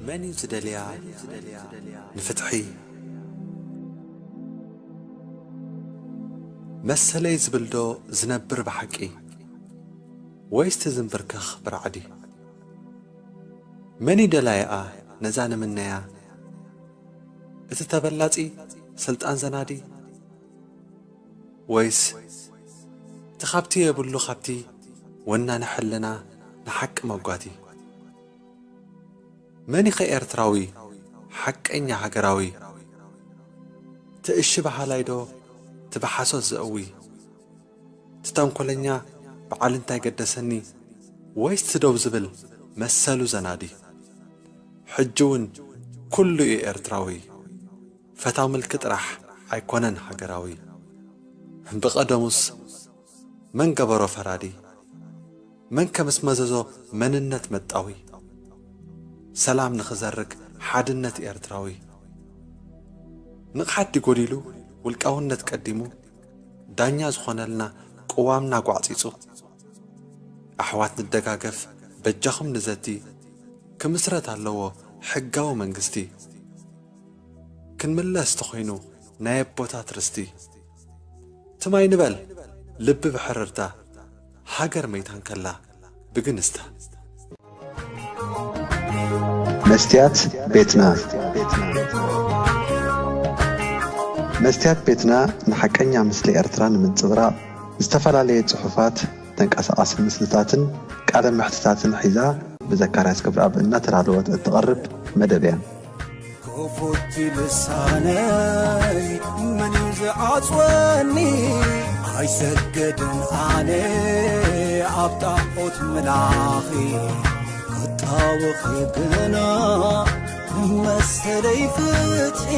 መን እዩ ዝደልያ ንፍትሒ? መሰለይ ዝብልዶ ዝነብር ብሓቂ? ወይስ ትዝንብርከኽ ብራዕዲ? መን እዩ ደላይኣ ነዛ ንምነያ? እቲ ተበላጺ ስልጣን ዘናዲ? ወይስ እቲ ካብቲ የብሉ ካብቲ ወናኒ ሕልና ንሓቂ መጓቲ? መን ኢኸ ኤርትራዊ ሓቀኛ ሃገራዊ? እቲ እሺ በሃላይ ዶ እቲ ብሓሶት ዘእዊ? እቲ ተንኮለኛ በዓል እንታይ ገደሰኒ? ወይስ እቲ ደው ዝብል መሰሉ ዘናዲ? ሕጂ እውን ኩሉ እዩ ኤርትራዊ። ፈታው ምልኪ ጥራሕ ኣይኮነን ሃገራዊ። ብቐደሙስ መን ገበሮ ፈራዲ? መን ከ ምስ መዘዞ መንነት መጣዊ? ሰላም ንኽዘርግ ሓድነት ኤርትራዊ። ንቕሓት ድዩ ጎዲሉ ውልቃውነት ቀዲሙ? ዳኛ ዝኾነልና ቅዋምና ጓዕጺጹ። ኣሕዋት ንደጋገፍ በጃኹም ንዘቲ። ክምስረት ኣለዎ ሕጋዊ መንግስቲ። ክንምለስ ተኾይኑ ናይ ኣቦታት ርስቲ። ትማይ ንበል ልቢ ብሕርርታ። ሃገር መይታን ከላ ብግንስታ። መስትያት ቤትና። መስትያት ቤትና ንሓቀኛ ምስሊ ኤርትራ ንምንጽብራቕ ዝተፈላለየ ጽሑፋት፣ ተንቀሳቓሲ ምስልታትን ቃለ መሕትታትን ሒዛ ብዘካርያስ ገብረኣብ እናተዳለወት እትቐርብ መደብ እያ። ክፉት ልሳነይ መን እዩ ዝዓጽወኒ? ኣይሰግድን ኣነ ኣብ ጣዖት ምላኺ ክጣወኺ ግና መሰለይ ፍትሒ